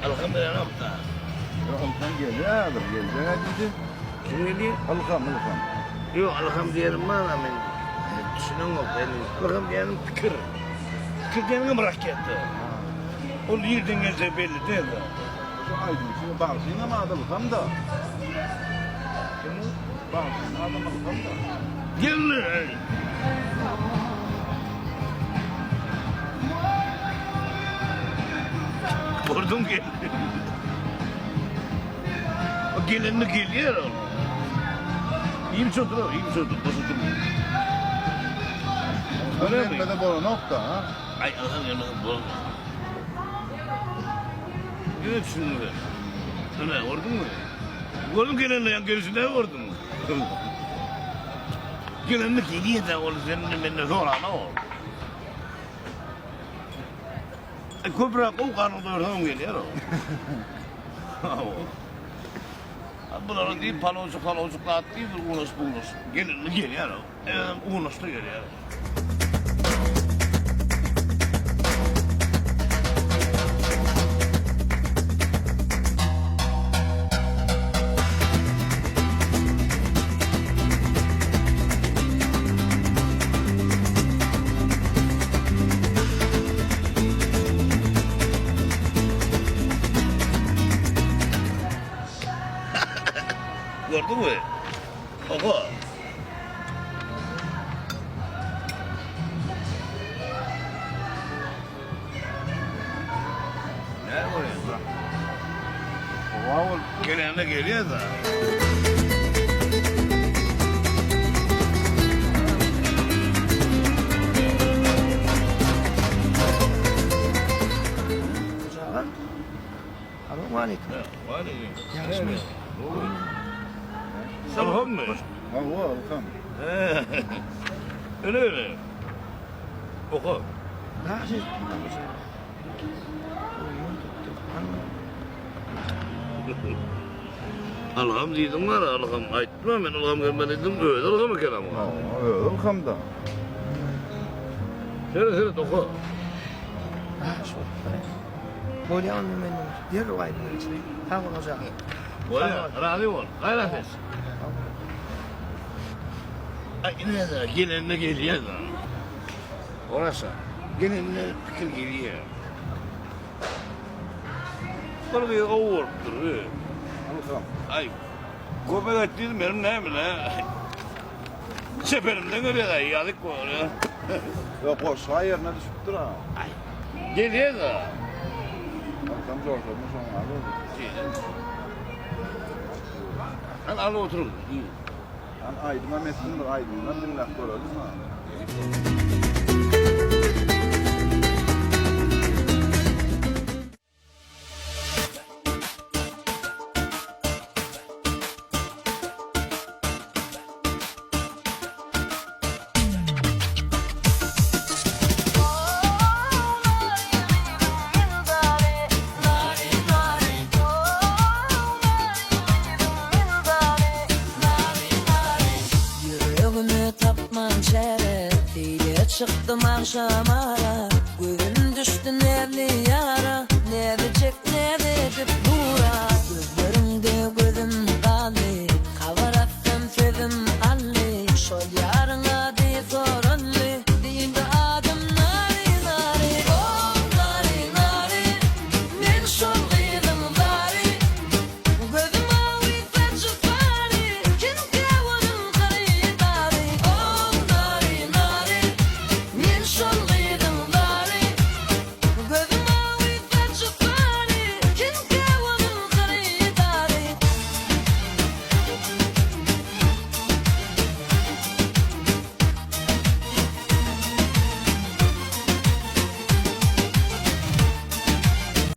Ylham berenok-da. Ýok, Ylham gelýär häzir, geljek-ä diýdi. Kim gelýär? Ylham, Ylham. Ýok, Ylham diýenim bar-a men düşüneňok. Ylham diýenim pikir. Pikir diýeniňem raketa. Ol nirden geljegi belli däl-de. Şu aýdymçy bagşyňam ady Ylham-da. Kimiň? Bagşyň adam Ylham-da. Geldi! Gördüň geldi. O gelenini gelýär ol. Iýip otur, iýip otur, boş oturma. Göremede bolanok-da, ha? Aý, Ylham gelmese bolanok. Ýöne düşünme. Ine, gördüňmi? Gördüň gelenini, ýa gelişini gördüň. Gelenini gelýär-de ol senden menden sorana ol. Köpräk gowy garnyň doýursaň gelýär ol. Hawa. Bulara diýip palawjyk palawjyk zat diýip bir unaşyp unaşyp gelenini gelýär ol. Özem unaşdy gelýär. Gördüňmi? Oho. Näme bolýar? Howa bolup. Gelende gelýär da. Salowmaleýkim. Waleýkim. Ýagşymy? Ylhammy? Hawa, Ylham. Öne öne. Oka. Nähili? Ylham diýdiň bar, ylham aýtma, men ylham gelmedi diýdim, özi ylham eken ama. Hawa, özi ylham-da. Seret, seret, oka. Bolýa onda men derrew aýdym geçireýin. Sag bol hoja. Bolýa, razy bol. Gaýrat et. Aý, ine-de, gelende gelýär-de. Oraşa, gelende pikir gelýär. Bir gyz gowy bolupdyr. Ylham. Aý, kömek et diýdim, benim näme-le. Çeperimden gelýär, aý, ýazyk bolýar. Ýok, goşgy ýerine düşüpdir-a. Aý, gelýär-de. Ylham joşadyny şoň ýaly boldy. Hany, alyp oturyň. Hany, aýdymam etsin bir, aýdymynam diňläp görelim-a. Ýüregime tapman çäre, Seýle çykdym agşam.